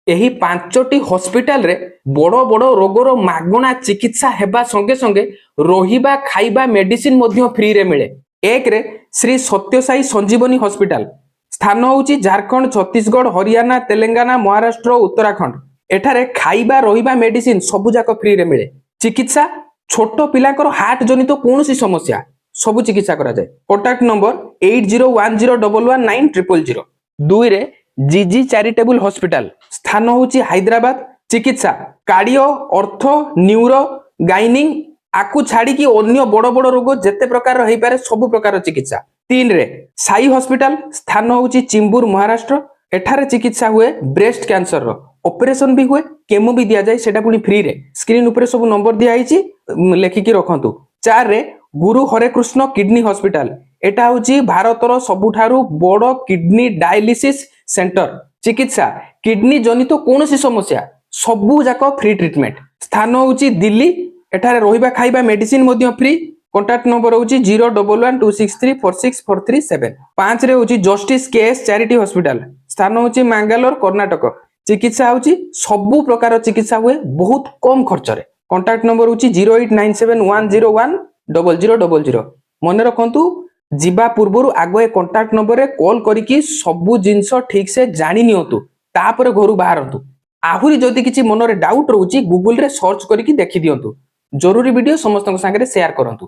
ଏହି 5ଟି ହସ୍ପିଟାଲରେ ବଡ ବଡ ରୋଗର ମାଗଣା ଚିକିତ୍ସା ହେବା ସଙ୍ଗେ ସଙ୍ଗେ ରହିବା, ଖାଇବା, ମେଡିସିନ ମଧ୍ୟ ଫ୍ରିରେ ମିଳେ। 1ରେ ଶ୍ରୀ ସତ୍ୟସାଇ ସଞ୍ଜୀବନୀ ହସ୍ପିଟାଲ। ସ୍ଥାନ ହେଉଛି ଝାରଖଣ୍ଡ, ଛତିଶଗଡ଼, ହରିୟାଣା, ତେଲେଙ୍ଗାନା, ମହାରାଷ୍ଟ୍ର, ଉତ୍ତରାଖଣ୍ଡ। ଏଠାରେ ଖାଇବା, ରହିବା, ମେଡିସିନ ସବୁ ଯାକ ଫ୍ରିରେ ମିଳେ। ଚିକିତ୍ସା, ଛୋଟ ପିଲାଙ୍କର ହାର୍ଟ ଜନିତ କୌଣସି ସମସ୍ୟା, ସବୁ ଚିକିତ୍ସା କରାଯାଏ। Contact number 8010119000। 2ରେ ଜିଜି ଚାରିଟେବୁଲ ହସ୍ପିଟାଲ। ସ୍ଥାନ ହେଉଛି ହାଇଦ୍ରାବାଦ। ଚିକିତ୍ସା କାର୍ଡିଓ, ଅର୍ଥୋ, ନ୍ୟୁରୋ, ଗାଇନିଂ, ଆକୁ ଛାଡିକି ଅନ୍ୟ ବଡ ବଡ ରୋଗ ଯେତେ ପ୍ରକାରର ହେଇପାରେ, ସବୁ ପ୍ରକାର ଚିକିତ୍ସା। 3ରେ ସାଇ ହସ୍ପିଟାଲ। ସ୍ଥାନ ହେଉଛି ଚିମ୍ବୁର, ମହାରାଷ୍ଟ୍ର। ଏଠାରେ ଚିକିତ୍ସା ହୁଏ ବ୍ରେଷ୍ଟ କ୍ୟାନ୍ସରର ଅପରେସନ ବି ହୁଏ, କେମୋ ବି ଦିଆଯାଏ, ସେଟା ପୁଣି ଫ୍ରିରେ। ସ୍କ୍ରିନ୍ ଉପରେ ସବୁ ନମ୍ବର ଦିଆହେଇଛି, ଲେଖିକି ରଖନ୍ତୁ। 4ରେ ଗୁରୁ ହରେକୃଷ୍ଣ କିଡନୀ ହସ୍ପିଟାଲ। ଏଟା ହେଉଛି ଭାରତର ସବୁଠାରୁ ବଡ କିଡନୀ ଡାୟାଲିସିସ୍ ସେଣ୍ଟର। ଚିକିତ୍ସା, କିଡନୀ ଜନିତ କୌଣସି ସମସ୍ୟା, ସବୁ ଯାକ ଫ୍ରି ଟ୍ରିଟମେଣ୍ଟ। ସ୍ଥାନ ହେଉଛି ଦିଲ୍ଲୀ। ଏଠାରେ ରହିବା, ଖାଇବା, ମେଡିସିନ ମଧ୍ୟ ଫ୍ରି। କଣ୍ଟାକ୍ଟ ନମ୍ବର ହେଉଛି 01126346437। 5ରେ ହେଉଛି ଜଷ୍ଟିସ କେ ଏସ୍ ଚାରିଟି ହସ୍ପିଟାଲ। ସ୍ଥାନ ହେଉଛି ମାଙ୍ଗାଲୋର, କର୍ଣ୍ଣାଟକ। ଚିକିତ୍ସା ହେଉଛି, ସବୁ ପ୍ରକାର ଚିକିତ୍ସା ହୁଏ ବହୁତ କମ ଖର୍ଚ୍ଚରେ। କଣ୍ଟାକ୍ଟ ନମ୍ବର ହେଉଛି 08971010000। ମନେ ରଖନ୍ତୁ, ଯିବା ପୂର୍ବରୁ ଆଗ ଏ କଣ୍ଟାକ୍ଟ ନମ୍ବରରେ କଲ୍ କରିକି ସବୁ ଜିନିଷ ଠିକ ସେ ଜାଣି ନିଅନ୍ତୁ, ତାପରେ ଘରୁ ବାହାରନ୍ତୁ। ଆହୁରି ଯଦି କିଛି ମନରେ ଡାଉଟ୍ ରହୁଛି, ଗୁଗୁଲରେ ସର୍ଚ୍ଚ କରିକି ଦେଖି ଦିଅନ୍ତୁ। ଜରୁରୀ ଭିଡିଓ ସମସ୍ତଙ୍କ ସାଙ୍ଗରେ ସେୟାର କରନ୍ତୁ।